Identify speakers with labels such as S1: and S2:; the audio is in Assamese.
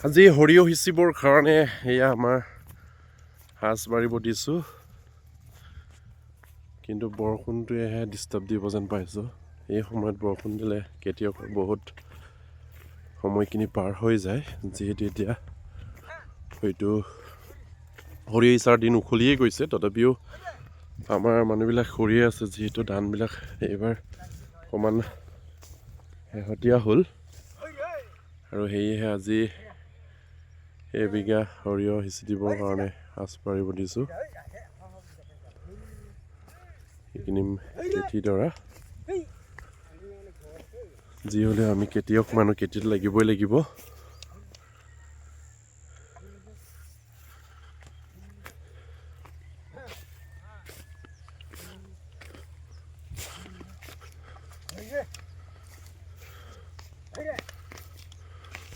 S1: আজি সৰিয়হ সিঁচিবৰ কাৰণে এয়া আমাৰ সাজ মাৰিব দিছোঁ, কিন্তু বৰষুণটোৱেহে ডিষ্টাৰ্ব দিব যেন পাইছোঁ। এই সময়ত বৰষুণ দিলে খেতিয়কৰ বহুত সময়খিনি পাৰ হৈ যায়, যিহেতু এতিয়া হয়তো সৰিয়হ সিঁচাৰ দিন উকলিয়ে গৈছে। তথাপিও আমাৰ মানুহবিলাক কৰিয়ে আছে, যিহেতু ধানবিলাক এইবাৰ অকণমান শেহতীয়া হ'ল আৰু সেয়েহে আজি এবিঘা সৰিয়হ সিঁচি দিবৰ কাৰণে সাজ পাৰিব দিছোঁ। সেইখিনি খেতিডৰা যি হ'লেও আমি খেতিয়ক মানুহ, খেতিত লাগিবই লাগিব।